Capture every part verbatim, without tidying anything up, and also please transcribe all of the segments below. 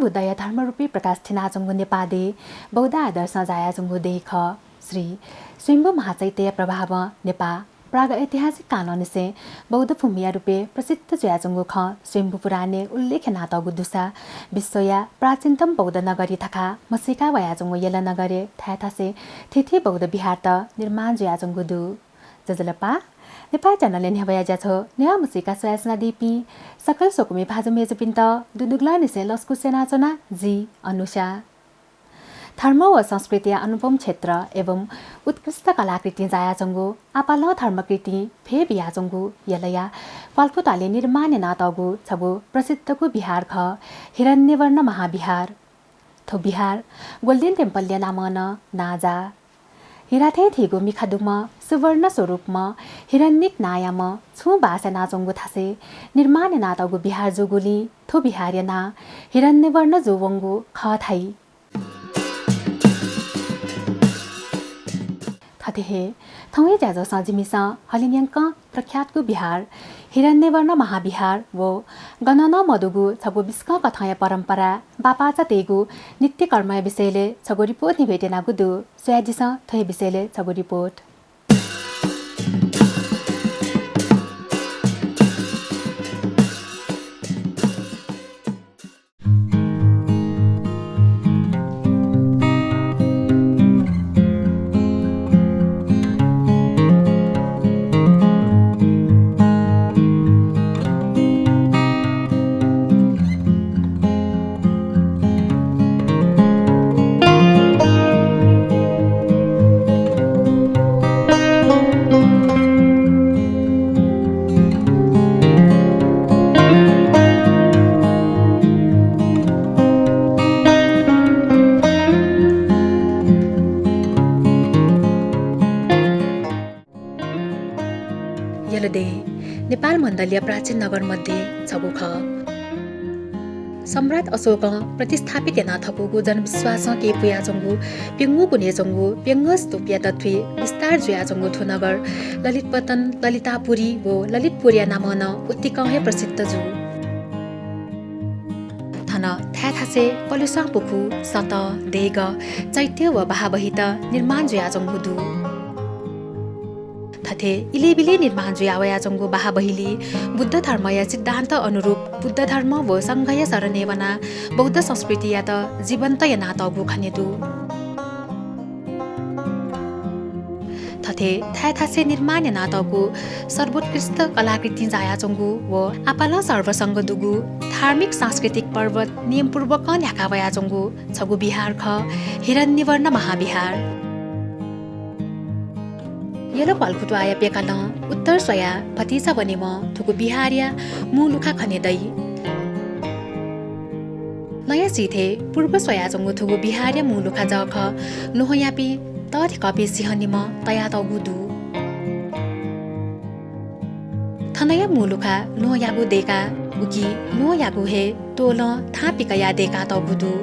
बुद्धया धर्मरूपी प्रकाश थिनाच्वंगु नेपाः देय् बौद्ध आदर्शं जायाच्वंगु देय् खः। श्री स्वयम्भू महाचैत्यया प्रभावं नेपाः प्रागैतिहासिक कालंनिसें बौद्ध भूमिया रूपय् प्रसिद्ध जुयाच्वंगु खँ स्वयम्भू पुराणय् उल्लेख यानातःगु दुसा विश्वया प्राचीनतम बौद्ध नगरी धकाः म्हसीका वयाच्वंगु यल नगरय् थाय् थासय् थीथी बौद्ध विहारत निर्माण जुयाच्वंगु दु। ज्वजलपा, नेपाः channel-य् न्ह्यब्वया ज्याझ्वः न्ह्यः म्हसीका स्वयाच्वनादीपिं सकल स्वकुमि भाजु मय्जुपिन्त दुनुगलंनिसें लसकुस यानाच्वना, जि अनुषा। धर्म व संस्कृतिया अनुपम क्षेत्र एवं उत्कृष्ट कलाकृतिं जायाच्वंगु आपालं धर्मकृतिं भ्वय् बियाच्वंगु यलया प्वालखु त्वालय् निर्माण यानातःगु छगू प्रसिद्धगु विहार खः हिरण्यवर्ण महाविहार। थ्व विहार Golden Temple-या नामं नं नांजाः। हिरा थें थीगु मिखा दुम्ह सुवर्ण स्वरूपम्ह हिरण्यक नांयाम्ह छुं बास यानाच्वंगु थासय् निर्माण यानातःगु विहार जूगुलिं थ्व विहारया नां हिरण्यवर्ण जूवंगु खः धाइ। थथे हे थौंया ज्याझ्वलय् जिमिसं हलिंन्यंकं प्रख्यातगु विहार हिरण्यवर्ण महाविहार व गनं नं मदुगु छगू बिस्कं कथंया परम्परा बापाचातय्गु नित्य कर्मया विषयलय् छगू report न्ह्यब्वयेत्यनागु दु। स्वयादिसँ थ्व हे विषयलय् छगू report। यल देय् नेपाल मण्डलया प्राचीन नगर मध्ये छगू खः। सम्राट अशोकं प्रतिस्थापित याना थकूगु जनविश्वासं क्यय् पुयाच्वंगु प्यंगू कुनय् च्वंगु प्यंगू स्तूपया दथुइ विस्तार जुयाच्वंगु थ्व नगर ललितपतन, ललितापुरी व ललितपुरया नामं नं उतिकं हे प्रसिद्ध जू। थन थाय् थासय् पलुसं पुखू, सत, देगः, चैत्य व बाहाबहित निर्माण जुयाच्वंगु दु। थथे इलय् ब्यलय् निर्माण जुया वयाच्वंगु बाहाबहिली बुद्ध धर्मया सिद्धान्त अनुरूप बुद्ध धर्म व संघया शरणय् वनाः बौद्ध संस्कृतियात जीवन्त यानातःगु खने दु। थथे थाय् थासय् निर्माण यानातःगु सर्वोत्कृष्ट कलाकृतिं जायाच्वंगु व आपालं सर्वसंग दुगु धार्मिक सांस्कृतिक पर्वत नियमपूर्वकं न्ह्याका वयाच्वंगु छगू विहार खः हिरण्यवर्ण महाविहार। यल प्वालखु त्वाःया प्यकालं उत्तर स्वयाः भतिचा वनेवं थुगु विहारया मू लुखा खने दइ। नयाँ सिथय् पूर्व स्वयाच्वंगु थुगु विहारया मू लुखा जःखः ल्वहंयापिं तःधिकःपिं सिंह निम्ह तयातःगु दु। थनया मू लुखा ल्वहंयागु दय्काः उकी ल्वहंयागु हे त्वलं थां पिकयाः दय्कातःगु दु।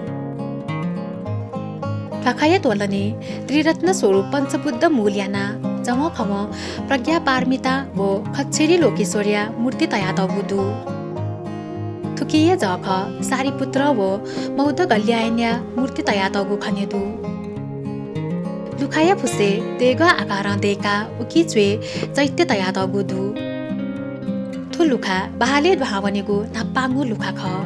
ध्वाखाया त्वलने त्रिरत्न स्वरूप पञ्चबुद्ध मूल यानाः जवंखवं प्रज्ञापारमिता व खच्चरी लोकेश्वरया मूर्ति तयातःगु दु। थुकिया जःखः सारिपुत्र व मौद्गल्यायनया मूर्ति तयातःगु खने दु। लुखाया फुसय् देगः आकारं दय्काः उकी च्वय् चैत्य तयातःगु दु। थ्व लुखा बहालय् दुहां वनेगु न्हापांगु लुखा खः।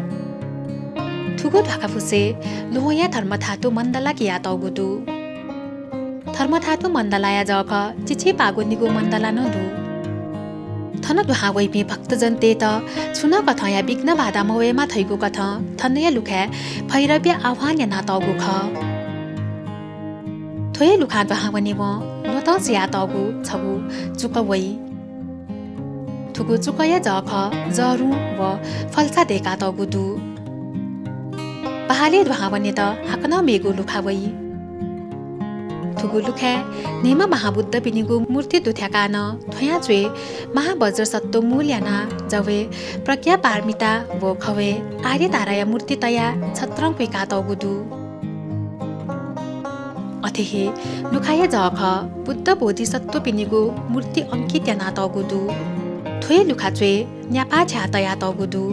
थुगु ध्वाखा फुसय् ल्वहंया धर्मधातु मण्डला कियातःगु दु। धर्मधातु मण्डलाया जःखः चिचिपाःगु निगू मण्डला नं दु। थन दुहां वइपिं भक्तजनतय्त छुं नं कथंया विघ्न बाधा मवयेमा धइगु कथं थनया लुखाय् भैरवया आह्वान यानातःगु खः। थ्व हे लुखां दुहां वनेवं ल्वहंतं सियातःगु छगू चुक वइ। थुगु चुकया जःखः जःरुं व फल्चा दय्कातःगु दु। बहालय् दुहां वनेत हाकनं मेगु लुखा वइ। थुगु लुखाय् न्हय्म्ह महाबुद्धपिनिगु मूर्ति दुथ्याकाः नं थ्वयां च्वय् महावज्रसत्त्व मूल यानाः जवय् प्रज्ञापारमिता व खवय् आर्यताराया मूर्ति तयाः छत्रं कुइकातःगु दु। अथे हे लुखाया जःखः बुद्ध बोधिसत्त्वपिनिगु मूर्ति अंकित यानातःगु दु। थ्व हे लुखा च्वय् न्यापा झ्याः तयातःगु दु।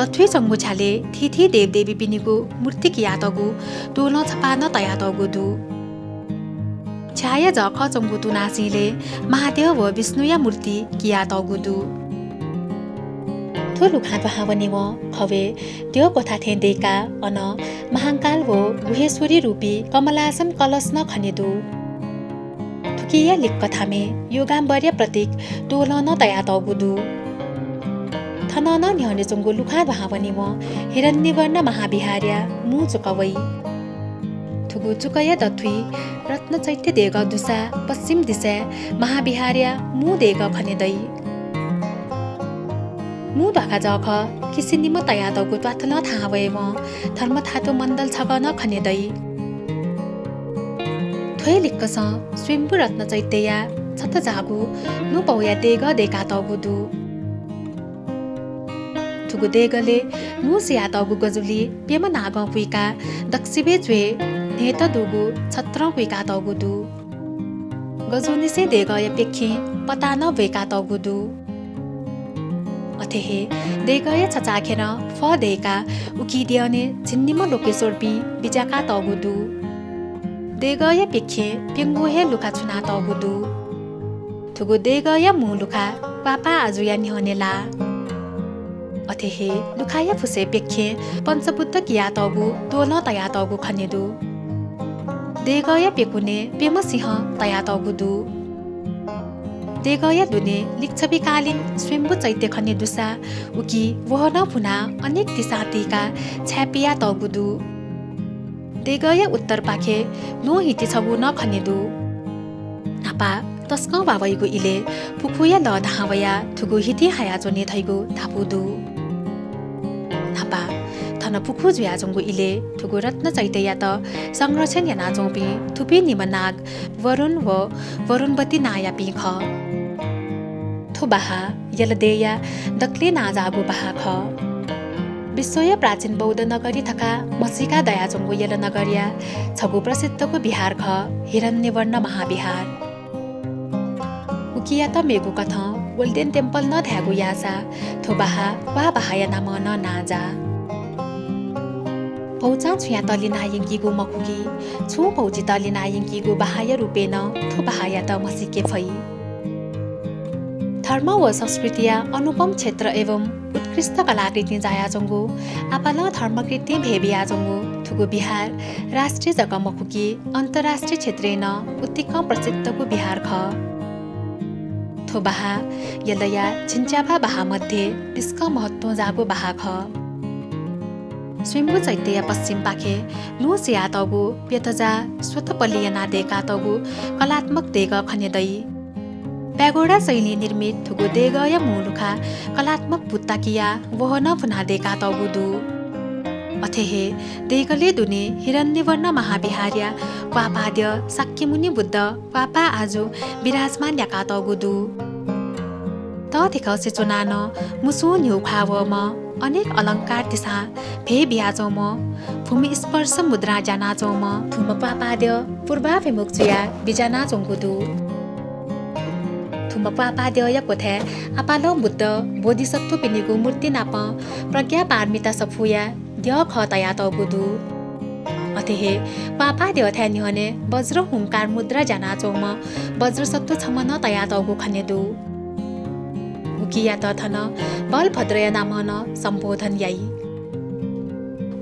दथुइ च्वंगु झ्यालय् थीथी देवदेवीपिनिगु मूर्ति कियातःगु तोलं छपाः नं तयातःगु दु। झ्याःया जःखः च्वंगु तुनासिंलय् महादेव व विष्णुया मूर्ति कियातःगु दु। थ्व लुखां दुहां वनेवं खवय् द्यः क्वथा थें दय्काः अन महांकाल व गुहेश्वरी रूपी कमलासन कलश नं खने दु। थुकिया लिक्क थामय् योगाम्बरया प्रतीक तोलं नं तयातःगु दु। थन नं न्ह्यःने च्वंगु लुखां दुहां वनेवं हिरण्यवर्ण महाविहारया मू चुकः वइ। थुगु चुकःया दथुइ रत्नचैत्य देगः दुसा पश्चिम दिसाय् महाविहारया मू देगः खने दइ। मू ध्वाखा जःखः किसिनिम्ह तयातःगु त्वाथलं थाहां वयेवं धर्मधातु मण्डल छगः नं खने दइ। थ्वया लिक्कसं स्वयम्भू रत्नचैत्यया छतजाःगु नुपौया देगः दय्कातःगु दु। थुगु देगलय् नुसियातःगु गजुलिइ प्यम्ह नागं पुइकाः दक्वसिबय् च्वय् न्हय्त दुगु छत्रं कुइकातःगु दु। गजुनिसें देगःया प्यखें पताः नं ब्वय्कातःगु दु। अथे हे देगःया छचाःखेरं फः दय्काः उकी द्यःने झिंनिम्ह लोकेश्वरपिं बिज्याकातःगु दु। देगःया प्यखें प्यंगू हे लुखा छुनातःगु दु। थुगु देगःया मू लुखा क्वापाः आजुया न्ह्यःने लाः। अथे हे लुखाया फुसय् प्यखें पञ्चबुद्ध कियातःगु तोलं तयातःगु खने दु। देगःया प्यकुने प्यम्ह सिंह तयातःगु दु। देगःया दुने लिच्छविकालीन स्वयम्भू चैत्य खने दुसा उकी वहलं भुनाः अनेक तिसां तीकाः छाय् पियातःगु दु। देगःया उत्तरपाखे ल्वहं हिति छगू नं खने दु। न्हापा तसकं वा वइगु इलय् पुखूया लः दुहां वयाः थुगु हिति हायाच्वनी धइगु धापू दु। न्हापा थन पुखू जुयाच्वंगु इलय् थुगु रत्नचैत्ययात संरक्षण यानाच्वंपिं थुपिं निम्ह नाग वरुण व वरुणवती नांयापिं खः। थ्व बाहा यल देय्‌या दकलय् नांजाःगु बाहा खः। विश्वया प्राचीन बौद्ध नगरी धकाः म्हसीका दयाच्वंगु यल नगरया छगू प्रसिद्धगु विहार खः हिरण्यवर्ण महाविहार। उकियात मेगु कथं Golden Temple नं धायेगु याःसा थ्व बाहा क्वाः बाहाया नामं नं नांजाः। भौचां छुयां तलिना यंकीगु मखु कि, छुं भौचित लिना यंकीगु बाहाया रूपय् नं थ्व बाहायात म्हसीके फइ। धर्म व संस्कृतिया अनुपम क्षेत्र एवं उत्कृष्ट कलाकृतिं जायाच्वंगु, आपालं धर्मकीर्तिं भय् बियाच्वंगु थुगु विहार राष्ट्रिय जक मखु कि, अन्तर्राष्ट्रिय क्षेत्रय् नं उत्तिकं प्रसिद्धगु विहार खः। थ्व बाहा यलया झिंच्याभा बाहा मध्ये तसकं महत्वं जाःगु बाहा खः। स्वयम्भू चैत्यया पश्चिमपाखे ल्वहं सियातःगु प्यतजा स्वतः पलि यानाः दय्कातःगु कलात्मक देगः खने दइ। प्यागोडा शैलीं निर्मित थुगु देगःया मू लुखा कलात्मक बुत्ता कियाः वहलं भुनाः दय्कातःगु दु। अथे हे देगलय् दुने हिरण्यवर्ण महाविहारया क्वापाःद्यः शाक्यमुनि बुद्ध क्वापाः आजु विराजमान याकातःगु दु। तःधिकःसे च्वनाः नं मुसुं न्ह्यू ख्वाः वःम्ह, अनेक अलंकार तिसां भय् बियाच्वंम्ह, भूमि स्पर्श मुद्रां ज्यानाच्वंम्ह थुम्ह क्वापाःद्यः पूर्वाभिमुख जुयाः बिज्यानाच्वंगु दु। थुम्ह क्वापाःद्यःया क्वथाय् आपालं बुद्ध, बोधिसत्वपिनिगु मूर्ति नाप प्रज्ञा पारमिता सफूया द्यः खः तयातःगु दु। अथे हे क्वापाःद्यःथाय् न्ह्यःने वज्र हुंकार मुद्रा ज्यानाच्वंम्ह वज्रसत्व छम्ह नं तयातःगु खने दु। उकियात थन बलभद्रया नामं नं सम्बोधन याइ।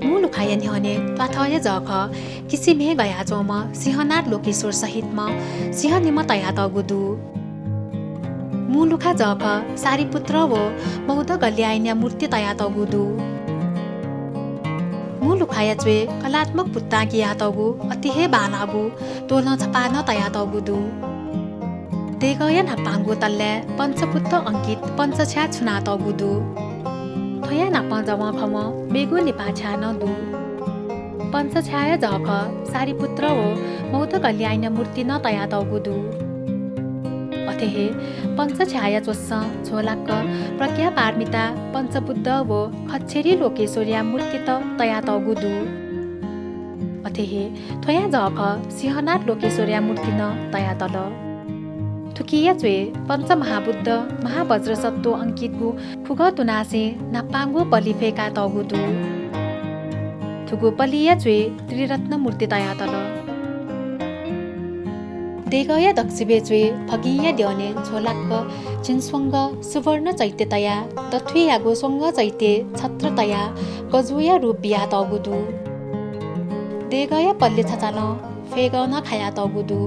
मू लुखाया न्ह्यःने त्वाथःया जःखः किसिम हे गयाच्वंम्ह सिंहनाथ लोकेश्वर सहितम्ह सिंह निम्ह तयातःगु दु। मू लुखा जःखः सारिपुत्र व बौद्ध गल्यायनया मूर्ति तयातःगु दु। मू लुखाया च्वय् कलात्मक बुत्तां कियातःगु अति हे बांलाःगु तोलं छपाः नं तयातःगु दु। देगःया न्हापांगु तल्लाय् पञ्चबुद्ध अंकित पञ्चछ्याः छुनातःगु दु। थ्वया नाप जवंखवं मेगु निपाः छ्याः नं दु। पञ्चछ्याःया जःखः सारिपुत्र व बौद्ध गल्यायनया मूर्ति नं तयातःगु दु। अथे हे पञ्चछ्याःया च्वसं झ्वलाक्क प्रज्ञा पारमिता, पञ्चबुद्ध व खच्छेरी लोकेश्वरया मूर्तित तयातःगु दु। अथे हे थ्वया जःखः सिंहनाथ लोकेश्वरया मूर्ति नं तयातल। थुकिया च्वय् पञ्चमहाबुद्ध महावज्रसत्त्व अंकितगु खुगः तुनासें न्हापांगु पलि फय्कातःगु दु। थुगु पलिया च्वय् त्रिरत्न मूर्ति तयातल। देगःया दक्वसिबय् च्वय् फगिंया द्यःने झ्वलाक्क झिंस्वंगः सुवर्ण चैत्य तयाः दथुइयागु स्वंगः चैत्य छत्र तयाः गजुया रूप बियातःगु दु। देगःया पलि छचालं फय्गः नं खायातःगु दु।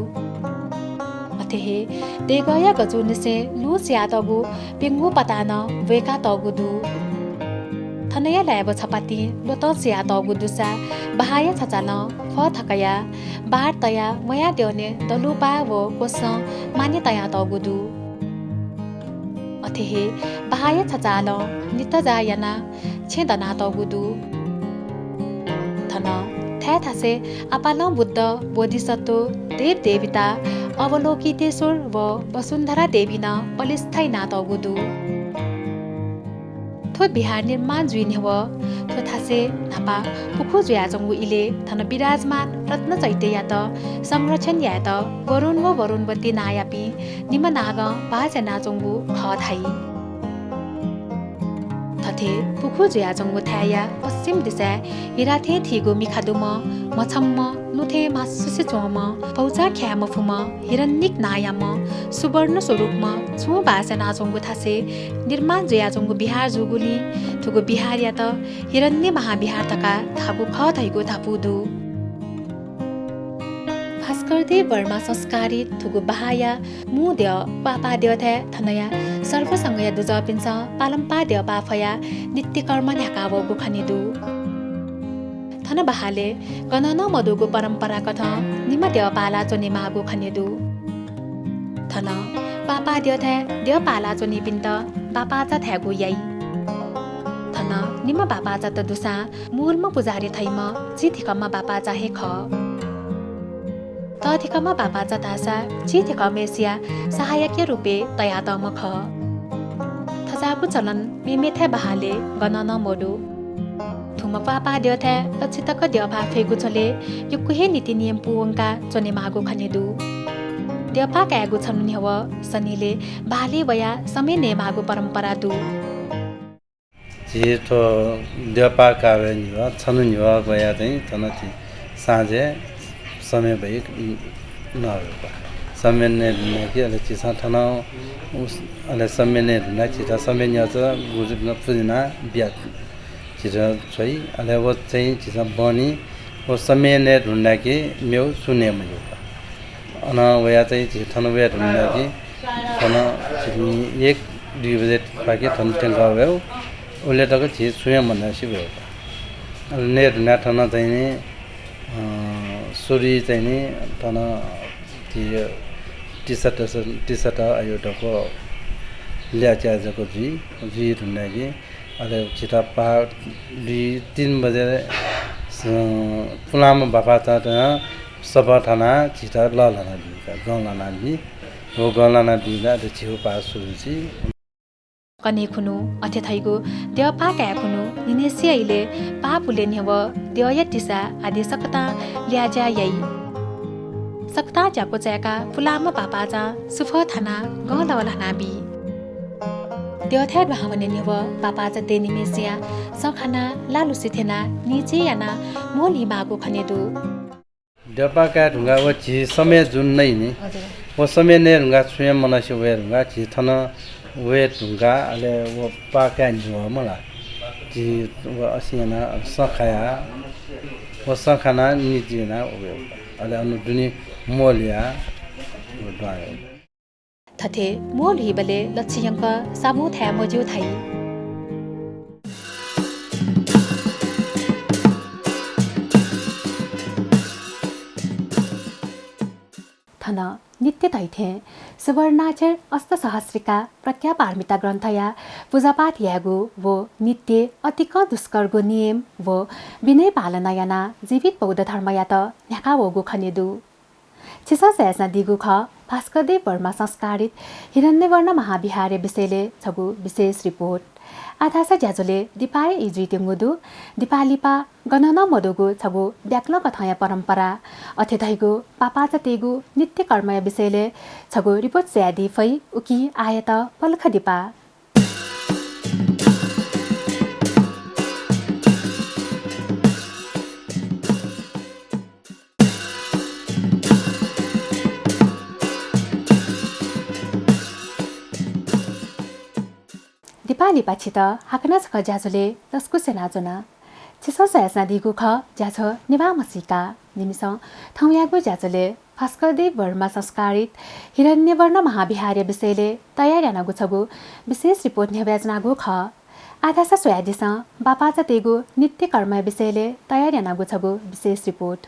अथे हे देगःया गजुनिसें लुँ सियातःगु प्यंगू पताः नं ब्वय्कातःगु दु। थनया लाय्बः छपातिं ल्वतं सियातःगु दुसा बहाःया छचालं फः थकयाः बार तयाः म्वया द्यःने दलुपाः व क्वसं माने तयातःगु दु। अथे हे बहाःया छचालं नितजा यानाः छेँ दनातःगु दु। थन थाय् थासय् आपालं बुद्ध, बोधिसत्व, देवदेवता, अवलोकितेश्वर व वसुन्धरा देवी नं पलिस्था यानातःगु दु। थ्व बिहार निर्माण जुइ न्ह्यः थ्व थासय् न्हापा पुखू जुयाच्वंगु इलय् थन विराजमान रत्न चैत्ययात संरक्षण यायेत वरुण व वरुणवती नांयापिं निम्ह नागं बास यानाच्वंगु खः धाइ। थथे पुखू जुयाच्वंगु थाय्‌या पश्चिम दिसाय् हिरा थें थीगु मिखा दुम्ह, मछम्ह, लुँ थें म्हासुसे च्वंम्ह, भौचा ख्याये मफुम्ह, हिरण्यक नांयाम्ह, सुवर्ण स्वरूपम्ह छुं बास यानाच्वंगु थासय् निर्माण जुयाच्वंगु बिहार जूगुलिं थुगु बिहारयात हिरण्य महाविहार धकाः धाःगु खः धइगु धापू दु। भास्करदेव वर्मा संस्कारित थुगु बहाःया मू द्यः प्वाःपाः द्यःथाय् थनया सर्वसंघया दुजःपिन्सं पालंपाः द्यःपाः फयाः नित्यकर्म न्ह्याका वःगु खने दु। थन बहालय् गनं नं मदुगु परम्पराकथं निम्ह द्यः पाला च्वनेमाःगु खने दु। थन प्वाःपाः द्यःथाय् द्यः पाला च्वनीपिन्त बापाःचा धायेगु याइ। थन निम्ह बापाःचात दुसां मूलम्ह पुजाहारी थइम्ह चिधिकःम्ह बापाःचा हे खः। तःधिकःम्ह बापाःचा धाःसा चिधिकःम्हय्‌सिया सहायकया रूपय् तयातःम्ह खः। थज्याःगु चलन मेमेथाय् बहालय् गनं नं मदु। थुम्ह प्वाःपाः द्यःथाय् लच्छि तक द्यःपाः फयेगु झ्वलय् यक्व हे नीतिनियम पूवंकाः च्वनेमाःगु खने दु। द्यःपाः कायेगु छन्हु न्ह्यः सनिलय् बहालय् वयाः समय नयेमाःगु परम्परा दु। झी थ्व द्यःपाः काः वये न्ह्यः, छन्हु न्ह्यः वयाः चाहिँ थन झी साँझय् समय भइ नः वयेगु। समय नये धुनाकि अले झीसं थन उस-, अले समय नये धुनाकि झीत समय न्ह्यः गुरुजुपिन्सं पुजिना बिया झीत छ्वइ। अले व चाहिँ झीसं बहनी व समय नये धुनाकि मेगु छुं नये मज्यू। अन वयाः चाहिँ झी थन वये धुनाकि थन झी एक दुई बजे पाखे थन थ्यंकः वयेगु। उबलय् तक झी छुं हे मन्यासे वयेगु। अले नये धुनाः थन चाहिँ नि, अँ, सुरुइ चाहिँ नि थन झी तिसत, तिसत अयो दक्व ल्याःच्याः जक जुइ, जुइ धुनाकि अले झीत पाः दुई तीन बजे स-, पुलांम्ह बापाःचां सफः थानाः झीत लः ल्हानाबी, गं ल्हानाबी। व गं ल्हानाबीबलय् अले झीगु पाः सुरु जुइ। कन्हय् खुन्हु अथे धइगु द्यःपाः काये खुन्हु न्हिनय्‌सिया इलय् पाः पुले न्ह्यः द्यःया तिसा आदि सकतां ल्याःच्याः याइ। सकतां ज्याकू चाय्‌काः पुलांम्ह बापाःचां सफः थानाः गं लः ल्हानाबी। द्यःथाय् दुहां वने न्ह्यः बापाःचा दय्‌निम्हय्‌सिया सँ खानाः लालुसे थ्यनाः निचय् यानाः म्हो ल्हीमाःगु खने दु। द्यःपाः काये धुंकाः व झी समय जुन नइ नि। हजुर। व समय नये धुंकाः छुं हे मन्यासे वये धुंकाः झी थन वये धुंकाः अले व पाः काये न्ह्यः मला। झी व असिं यानाः सँ खायाः व सँ खानाः निचय् यानाः वये। अले अन दुने म्हो ल्हियाः व दुहां वये। थथे म्हो ल्हीबलय् लच्छि यंक साबुं थाये मज्यू धाइ। थन नित्य धइथें सुवर्णाक्षर अष्टसहस्रिका प्रज्ञापारमिता ग्रन्थया पुजापाठ यायेगु व नित्य अतिकं दुष्करगु नियम व विनय पालना यानाः जीवित बौद्ध धर्मयात न्ह्याका वःगु खने दु। छिसं स्वयाच्वनादीगु खः भास्करदेव वर्मा संस्कारित हिरण्यवर्ण महाविहारया विषयलय् छगू विशेष रिपोर्ट। आः धाःसा ज्याझ्वलय् दिपाया ई जुइत्यंगु दु। दिपा लिपा गनं नं मदुगु छगू ब्याक्लंक थौंया परम्परा, अथे धइगु बापाचातय्गु नित्य कर्मया विषयलय् छगू रिपोर्ट स्वयादी फइ, उकिं आःयात पलख दिपा। दिपा लिपा छितः हाकनं छकः ज्याझ्वलय् लसकुस यानाच्वना। छिसं स्वयाच्वनादीगु खः ज्याझ्वः निभाः म्हसीका। जिमिसं थौंयागु ज्याझ्वलय् भास्करदेव वर्मा संस्कारित हिरण्यवर्ण महाविहारया विषयलय् तयार यानागु छगू विशेष रिपोर्ट न्ह्यब्वयाच्वनागु खः। आः धाःसा स्वयादिसँ, बापाचातय्गु नित्य कर्मया विषयलय् तयार यानागु छगू विशेष रिपोर्ट।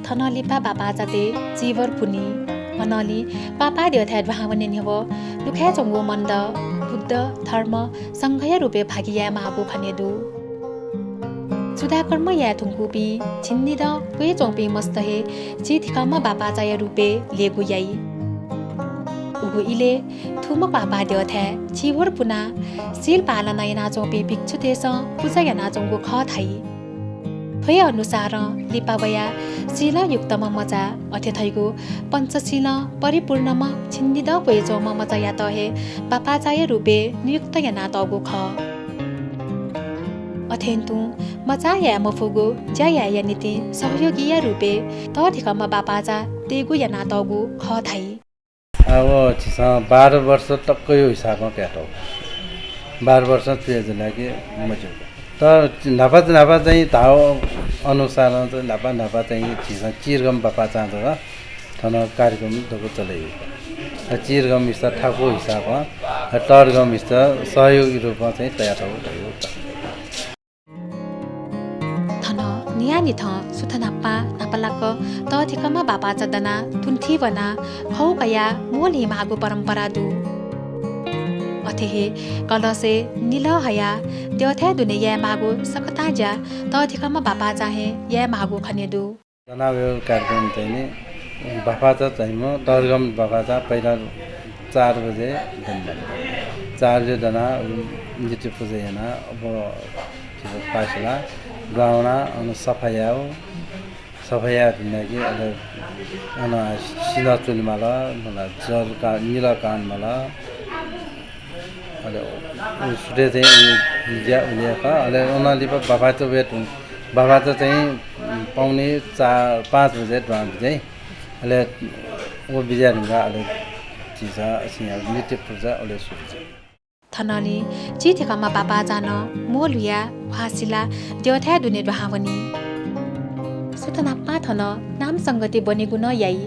थनं लिपा बापाचातय् चीवर पुन्हि, अनंलि पापा द्यःथाय् दुहां वने न्ह्यः लुखाय् च्वंगु मण्डप, बुद्ध, धर्म, संघया रूपय् भागि यायेमाःगु खने दु। चूडाकर्म याये धुंकूपिं झिंनिदँ क्वय् च्वंपिं मस्त हे चिधिकःम्ह बापाचाया रूपय् लेगू याइ। उगु इलय् थुम्ह पापा द्यःथाय् चीवर पुनाः शील पालना यानाच्वंपिं भिक्षुतय्सं पुजा यानाच्वंगु खः धाइ। थ्व हे अनुसारं लिपा वयाः शीलं युक्तम्ह मचा, अथे धइगु पञ्चशीलं परिपूर्णम्ह झिंनिदँ क्वय् च्वंम्ह मचायात हे बापाचाया रूपय् नियुक्त यानातःगु खः। अथें तुं मचां याये मफुगु ज्या यायेया निंतिं सहयोगीया रूपय् तःधिकःम्ह बापाचा तयेगु यानातःगु खः धाइ। आ, व झीसं बाह्र वर्ष तक्कया हिसाबं कयातःगु। बाह्र वर्ष च्वय् जुल कि मज्यू। तर न्हापा न्हापा चाहिँ धाःगु अनुसारं चाहिँ न्हापा न्हापा चाहिँ झीसं चीधिकःम्ह बापाचां जक थन कार्यक्रम दक्व चले याइ। आ, चीधिकःम्हसित थाकु हिसाबं, आ, तःधिकःम्हसित सहयोगी रूपं चाहिँ तयातःगु धइगु। थन न्हियान्हिथं सुथ न्हापां न्हापालाक तःधिकःम्ह बापाचा दनाः थुन्थि वनाः खउ कयाः म्वःल्हुइमाःगु परम्परा दु। अथे हे कलशय् निलः हयाः द्यःथाय् दुने यायेमाःगु सकतां ज्या तःधिकःम्ह बापाचां हे यायेमाःगु खने दु। दनावयेगु कार्यक्रम चाहिँ नि बापाचा चाहिँ म तःधिकःम्ह बापाचा पहिला चार बजे दने। चार बजे दनाः नित्य पुजा यानाः अब फासिला दुहां वनाः अन सफा यायेगु। सफा याये धुन कि अले अन सिन्हः च्वनेमाल, मला जल का-, निलः कानेमाल। अले उ सुथय् चाहिँ उ ज्या उलि हे खः। अले अनं लिपा बापाचा वये धुन, बापाचा चाहिँ पौने चार, पाँच बजे दुहां बिज्याइ। अले व बिज्याये धुंकाः अले झीसं नित्य पुजा अले सुरु जुइ। थनंलि चिधिकःम्ह बापाचां नं म्वःल्हुयाः ख्वाः सिलाः द्यःथाय् दुने दुहां वनी। सुथ न्हापां थन नाम संगति ब्वनेगु नं याइ।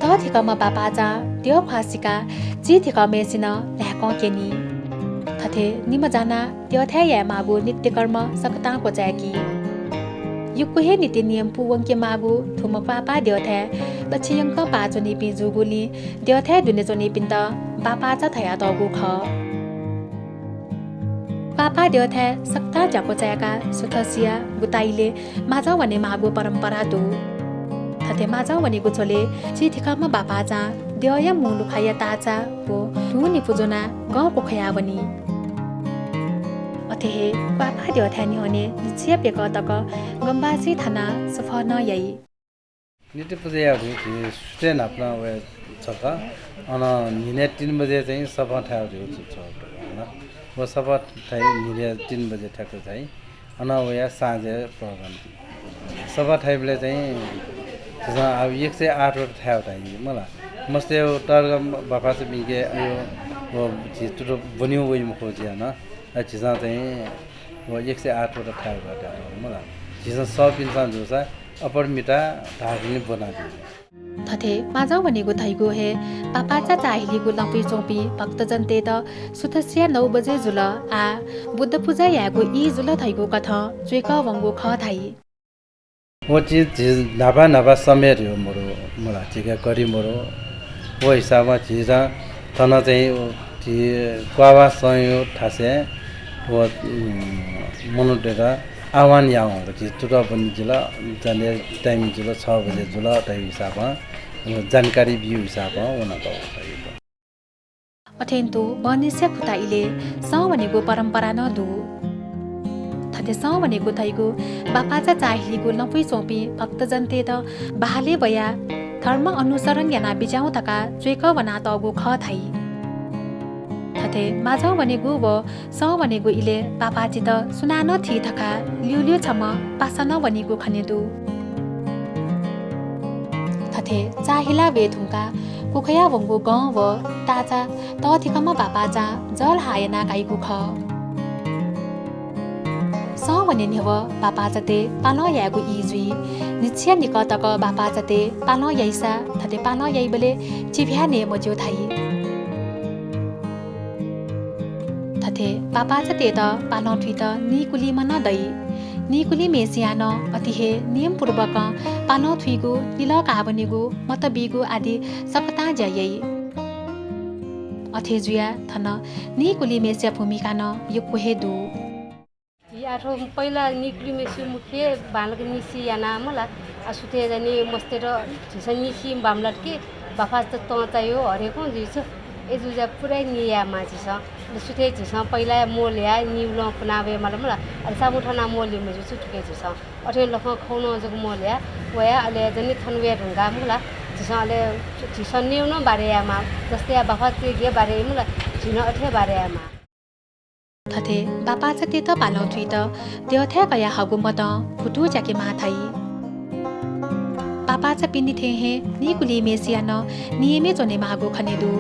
तःधिकःम्ह बापाचां द्यः ख्वाः सिकाः चिधिकःम्हय्सिनं ल्हाय्कं क्यनी। थथे निम्ह जानाः द्यःथाय् यायेमाःगु नित्यकर्म सकतां क्वचाय्की। यक्व हे नीति नियम पूवंकेमाःगु थुम्ह पापा द्यःथाय् लच्छि यंकं पाः च्वनीपिं जूगुलिं द्यःथाय् दुने च्वनीपिन्त बापाचा धयातःगु खः। पापा द्यःथाय् सकतां ज्या क्वचाय्काः सुथ सियाः गुता इलय् माजं वनेमाःगु परम्परा दु। थथे माजं वनेगु झ्वलय् चिधिकःम्ह बापाचां द्यःया मू लुखाया ताःचा व धू निपु ज्वनाः गं क्वख्वयाः वनी। अथे हे पापा द्यःथाय् न्ह्यःने न्हिच्छि प्यकः तक गम्बासी थानाः सफः नं याइ। नित्य पुजा याये धुंकि झी सुथय् न्हापां वये छकः। अन न्हिनय् तीन बजे चाहिँ सफः थायेगु धइगु छु छ। व सफः थाइ न्हिनय् तीन बजे ठ्याक्क थाइ। अन वयाः साँझय् program। सफः थाइबलय् चाहिँ झीसं अब एक सय आठ वटा थायेगु धाइ मला। मस्तय् तःधिकःम्ह बापाचापिंके अयो व झी तुतुं ब्वने वइ मखु झी हानं। अ, झीसं चाहिँ व एक सय आठ वटा थाय् बात धाल मला। झीसं सःपिन्सं जूसा अपरमिता धाःगु निं ब्वनादी। थथे माजं वनेगु धइगु हे बापाचा चाःहिलिगु लँपुइ च्वंपिं भक्तजनतय्त सुथसिया नौ बजे जुल, आः बुद्ध पुजा यायेगु ई जुल धइगु कथं च्वय्कः वंगु खः धाइ। व झी, झी न्हापा न्हापा समय ह्यः मरु, मला, झीके घडी मरु। व हिसाबं झीसं थन चाहिँ झी क्वावा संयु थासय् व, उम्, मनूतय्त आह्वान यावंगु। झी तुतुं ब्वने जुल, जाने time जुल, छ बजे जुल, धइगु हिसाबं, व जानकारी बियु हिसाबं वनातःगु। अथें तुं बहनिसिया खुता इलय् सं वनेगु परम्परा नं दु। थथे सं वनेगु धइगु बापाचा चाःहिलिगु लँपुइ च्वंपिं भक्तजनतय्त बहालय् वयाः धर्म अनुसरण यानाः बिज्याहुँ धकाः च्वय्कः वनातःगु खः धाइ। थथे माजं वनेगु व सं वनेगु इलय् बापाचित सुनानं थी धकाः ल्यूल्यू छम्ह पासा नं वनीगु खने दु। थथे चाःहिला वये धुंकाः कुखया वंगु गं व ताःचा तःधिकःम्ह बापाचां जःलाहा यानाः काइगु खः। सं वने न्ह्यः बापाचातय् पालं यायेगु ई जुइ। न्हिच्छिया निकः तक बापाचातय् पालं याइसा थथे पालं याइबलय् चिभ्याः नये मज्यू धाइ। थथे बापाचातय्त पालं थुइत नीकुलिम्ह नं दइ। नीकुलिम्हय्सियां नं अथे हे नियमपूर्वकं पालं थुइगु, लिलः काः वनेगु, मत बीगु आदि सकतां ज्या याइ। अथे जुयाः थन नीकुलिम्हय्सिया भूमिका नं यक्व हे दु। झी आः थ्व पहिला नीकुलिम्हय्सिगु मुख्य बांलाक निसि यानाः मला, आः सुथय् जाने मस्तय्त झीसं निसि बांमलात कि बाफाचात तं चायो हरेकं जुइच्वं। अय् जुयाः पुराय् नि यायेमाः झीसं। अले सुथय् झीसं पहिला म्वः ल्ह्याः निगू लं पुना वये माल मला। अले साबुन थनाः म्वः ल्ह्यू मज्यू छु थुके झीसं। अथें लखं खौनं जक म्वः ल्ह्याः वयाः अले जाने थन वये धुंकाः मला। झीसं अले झीसं निगू नं बारे यायेमाः। जस्तै या बाफाचातय् गथे बारे याइ मला, झी नं अथे बारे यायेमाः। थथे बापाचातय्त पालं थुइत द्यःथाय् कयाहःगु मतं भुतू च्याकेमाः धाइ। बापाचापिनि थें हे नीकुलिम्हय्सिया नं नियमय् च्वनेमाःगु खने दु।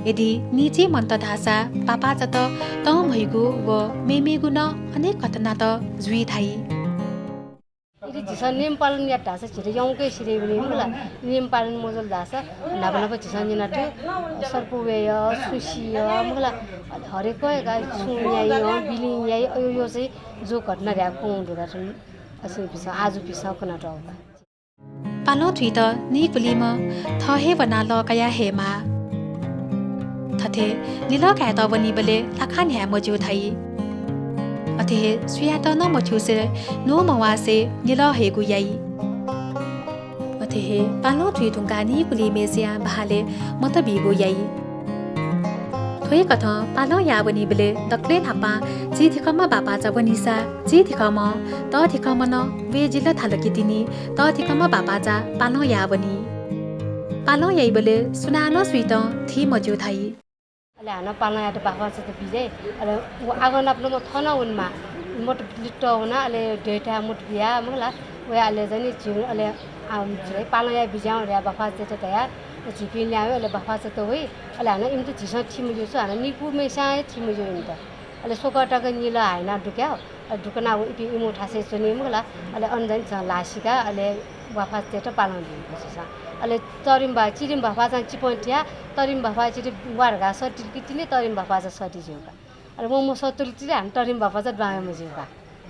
यदि निचिं मन्त धाःसा बापाचात तं म्हइगु व मेमेगु नं अनेक घटनात जुइ धाइ। यदि झीसं नियम पालन यात धाःसा झीत यंके सिधइ वनी मला। नियम पालन मजुल धाःसा न्हापा न्हापा झीसं न्यनातःगु सर्प वय्, सुं सी, मला, हरेक हे का सुं याइ, बिलिं याइ, अयो यो चाहिँ जो घटना ध्याक्वं दु धाःसा असिं पिसं, आजु पिसं कनातःगु का। पालं थुइत नीकुलिम्ह थः हे वनाः लः कयाः हयेमाः। थथे लिलः कायेत वनीबलय् लाखा न्ह्याये मज्यू धाइ। अथे हे सुयातं नं मथ्यूसे न्वमवासे लिलः हयेगु याइ। अथे हे पालं थुइ धुंकाः नीकुलिम्हय्सियां बहालय् मत बीगु याइ। थ्व हे कथं पालं याः वनीबलय् दकलय् न्हापां चिधिकःम्ह बापाचा वनीसा चिधिकःम्ह, तःधिकःम्ह नं वये जिल धाल कि तिनि तःधिकःम्ह बापाचा पालं याः वनी। पालं याइबलय् सुनानं सुइतं थी मज्यू धाइ। अले हानं पालं यायेत बाफाचात बिज्याइ। अले व आगः नापलाम्ह थः नं वनेमाः। मत लित वनाः अले द्यःथाय् मत बियाः मला। वयाः अले जाने झिं अले, आ, पालं याये बिज्याहुँ धयाः बाफाचातय्त धयाः झीपिं ल्याहां वइ, अले बाफाचात वइ। अले हानं इमित झीसं थी मज्यू छु, हानं निकूम्हय्सियां हे थी मज्यू इमित। अले स्वकः तक निलः हायेनाः दुकाः, अले दुकनाः व इपिं इमू थासय् च्वनी मला। अले अन जाने झीसं ल्हाः सिकाः अले बाफाचातय्त पालं बी मखु झीसं। अले तरिम बा-, चिरिम बाफाचां चिपं थियाः तरिम बाफाचात वा धकाः सःतिल कि तिनि तरिम बाफाचा सःति ज्यू का। अले व मसःतल कि हानं तरिम बाफाचा दुहां वये मज्यू का।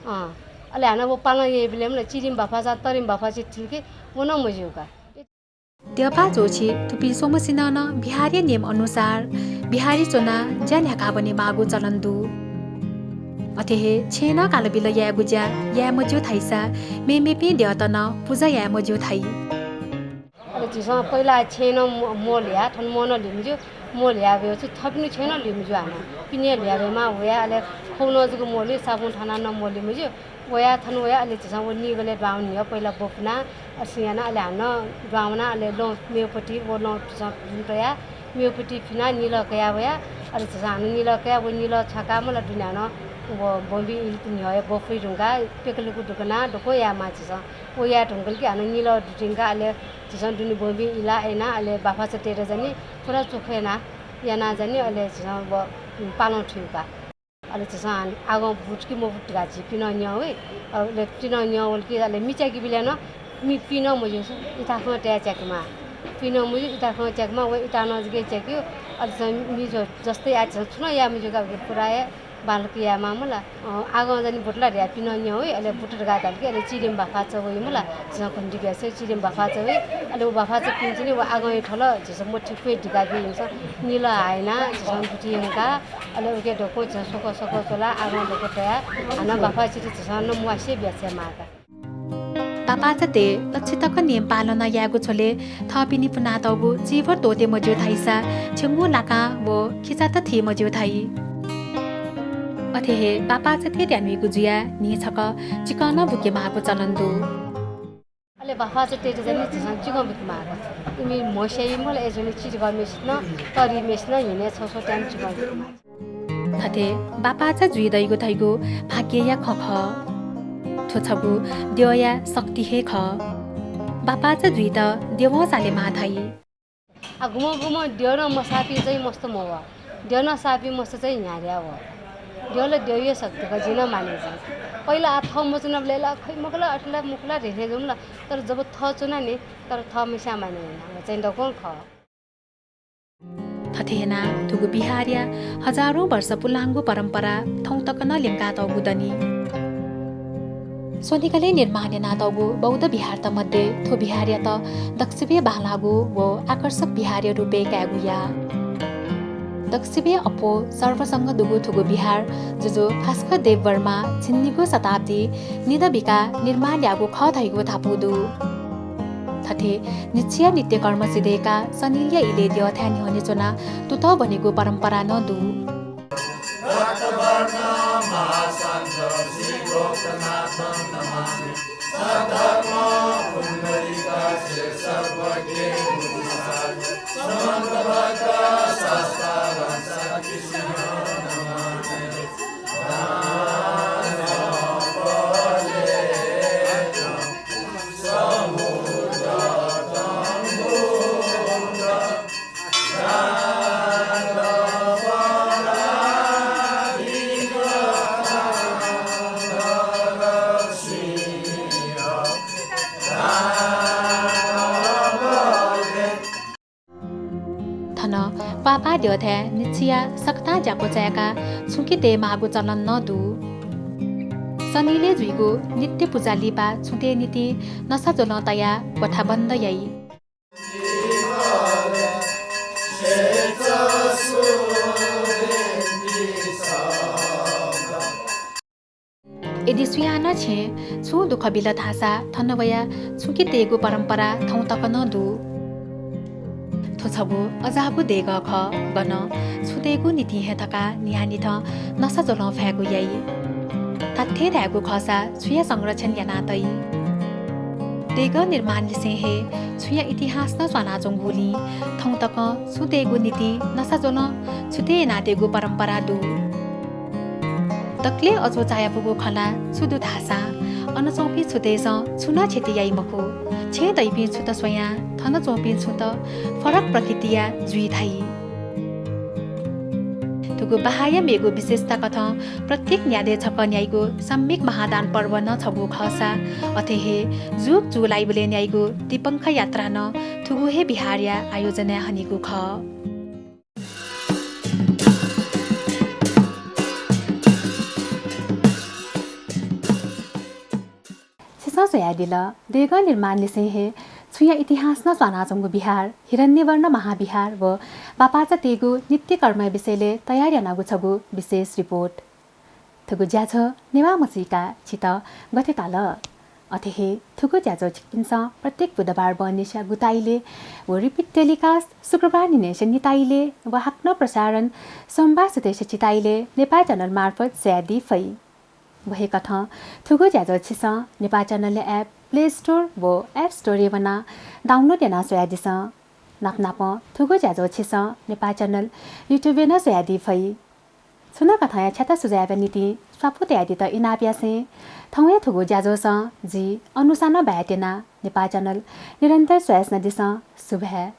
अँ। अले हानं व पालं याइबलय् मला चिरिम बाफाचां तरिम बाफाचा थिल कि व नं मज्यू का। द्यःपाः च्वःछि थुपिं स्वम्हसिनं नं बिहारया नियम अनुसार बिहारय् च्वनाः ज्या न्ह्याका वनेमाःगु चलन दु। अथे हे छेँनं कालबिल यायेगु ज्या याये मज्यू धाइसा मेमेपिं द्यःत नं पुजा याये मज्यू धाइ। अले झीसं पहिला छेँनं म्व-, म्वः ल्ह्याः, थन म्वः नं ल्ह्यू मज्यू, म्वः ल्ह्याः वये छु, थःपिनि छेँनं ल्ह्यू मज्यू हानं। पिने ल्ह्याः वयेमाः, वयाः अले खौनं जक म्वः ल्ह्यू, साबुन थानाः नं म्वः ल्ह्यू मज्यू। वयाः थन वयाः अले झीसं व निगलय् दुहां वने न्ह्यः पहिला ब्व पुनाः, असिं यानाः अले हानं दुहां वनाः अले लं मेगुपट्टि व लं झीसं भिं तयाः मेगुपट्टि फिनाः निलः कयाः वयाः अले झीसं हानं निलः कयाः व निलः छ्वाकाः मला दुने हानं व ब्वंपिं इलय् न्ह्यः हे ब्व फुइ धुंकाः प्यकलुकु दुकनाः दक्व यायेमाः झीसं। व याये धुंकल कि हानं निलः दुतिंकाः अले झीसं दुने ब्वंपिं इलाः अय्नाः अले बाफाचातय्त जाने पुरा चोख यानाः याना जाने, अले झीसं व पालं थुइका। अले झीसं हान-, आगं बुट कि मबुट धकाः झी पिनं न्यं वइ। अले पिनं न्यं वल कि अले मि च्याकेबिलय् नं मि-, पिनं मज्यू, इताखं तयाः च्याकेमाः। पिनं मज्यू, इताखं च्याकेमाः, व इता नं जक च्याकेयो। अले झीसं मि ज्वः जस्तै आः झीसं छुं नं याये मज्यू का, पुरा हे बांलाक यायेमाः मला। अँ, आगं जाने बुट ला धयाः पिनं न्यं वइ, अले बुट धकाः धाल कि अले चिरिम बाफाचा वइ मला। झीसं घन्टी ब्यासे चिरिम बाफाचा वइ। अले व बाफाचा पिने च्वनी, व आगंया थ्व ला झीसं मथि खुइ धिका बी, इमिसं निल हाय्‌ना, झीसं बुटी यंका, अले उके दक्वं झीसं स्वख स्वख च्वला, आगं दक्वं तया, हानं बाफा चिरि झीसं नमुवासे ब्यासे माका। बापाचा तये लच्छि तक नियम पालन यायेगु झ्वलय् थःपिनि पुनातःगु चिभर त्वःते मज्यू धाइसा छेंगू लाकां व खिचात थी मज्यू धाइ। अथे हे बापाचा तये त्यानुइगु जुयाः न्हि छकः चिकं नं बुके माःगु चलन दु। अले बाफाचा तयेत जाने झीसं चिकं बुके माःगु। इमि म्हस्याइ मला, अय्‌जूगुलिं चिरिकःम्हय्‌सित नं, तरिम्हय्‌सित नं न्हिनय् छगू छगू time चिकं बुके माः। थथे बापाचा जुइ दइगु धइगु भाग्यया खँ खः। थ्व छगू द्यःया शक्ति हे खः। बापाचा जुइत द्यवं सालेमाः धाइ। आ, गुम्हं गुम्हं द्यः नं मसाःपिं चाहिँ मस्त मवः। द्यः नं साःपिं मस्त चाहिँ न्ह्याद्या वः। द्यः ला द्यःया शक्ति खः, जिं नं माने जुइ। पहिला आ थः मच्वनाबलय् ला खइ मखु ला, अथे ला मखु ला, ह्रेह्रे जुल ला। तर जब थः च्वना नि, तर थः मस्यां माने याना, व चाहिँ दक्वं खः। थथे यानाः थुगु बिहारया हजारौं वर्ष पुलांगु परम्परा थौं तक नं ल्यंकातःगु दनि। स्वनिगलय् निर्माण यानातःगु बौद्ध बिहारत मध्ये थ्व बिहारयात दक्वसिबय् बांलाःगु व आकर्षक बिहारया रूपय् कायेगु याः। दक्वसिबय् अप्वः सर्वसंग दुगु थुगु बिहार जुजु भास्कर देव वर्मा झिंनिगू शताब्दी निदँ बिकाः निर्माण याःगु खः धइगु धापू दु। थथे न्हिच्छिया नित्यकर्म सिधय्काः सनिलया इलय् द्यःथाय् न्ह्यःने च्वनाः तुतः ब्वनेगु परम्परा नं दु। थन प्वाःपाः द्यःथाय् न्हिच्छिया सकतां ज्याकू चाय्काः छुँके तयेमाःगु चलन नं दु। सनिलय् जुइगु नित्य पुजा लिपा छुँ तये निंतिं नसा ज्वलं तयाः ग्वथा बन्द याइ। यदि सुयां नं छेँय् छुं दुःख बिल धाःसा थन वयाः छुँके तयेगु परम्परा थौं तक नं दु। थ्व छगू अज्याःगु देगः खः, गन छुँ तयेगु निंतिं हे धकाः न्हियान्हिथं नसा ज्वलं फ्यायेगु याइ। धात्थें धायेगु खःसा छुँया संरक्षण याना तइ। देगः निर्माणलिसें हे छुँया इतिहास नं स्वानाच्वंगुलिं थौं तकं छुँ तयेगु निंतिं नसा ज्वलं छुँ तये यानातयेगु परम्परा दु। दकलय् अजू चायापुगु खँ ला छु दु धाःसा, अन च्वंपिं छुँतय्सं छुं नं क्षति याइ मखु। छेँय् दइपिं छुँत स्वयां थन च्वंपिं छुँत फरक प्रकृतिया जुइ धाइ। थुगु बहाःया मेगु विशेषता कथं प्रत्येक न्यादँय् छकः न्याइगु सामूहिक महादान पर्व नं छगू खःसा, अथे हे जुग जूलाइबलय् न्याइगु दीपंखा यात्रा नं थुगु हे बिहारया आयोजनाय् हनीगु खः। छिसं स्वयादिल, देगः निर्माणलिसें हे छुँया इतिहास नं स्वानाच्वंगु बिहार, हिरण्यवर्ण महाविहार व बापाचा तयेगु नित्यकर्मया विषयलय् तयार यानागु छगू विशेष report। थुगु ज्याझ्वः नेवाः मछिका छित गथे ताल? अथे हे थुगु ज्याझ्वः छिकपिन्सं प्रत्येक बुधबार बहनिसिया गुता इलय् व repeat telecast शुक्रबार न्हिनय्सिया निता इलय् व हाकनं प्रसारण सोमबार सुथय्सिया चिता इलय् नेपाल channel मार्फत स्वयादी फइ। व हे कथं थुगु ज्याझ्वः छिसं Nepal channel app Play Store व App Store य् वनाः download यानाः स्वयादिसँ। नापनापं थुगु ज्याझ्वः छिसं नेपाल channel YouTube य् नं स्वयादी फइ। छुं नं कथंया छ्याता सुझावया निंतिं स्वापू तयादीत इनाप यासें थौंया थुगु ज्याझ्वःसं जि अनुषां नं बाय् त्यना। नेपाल channel निरन्तर स्वयाच्वनादिसँ। सुभाय्।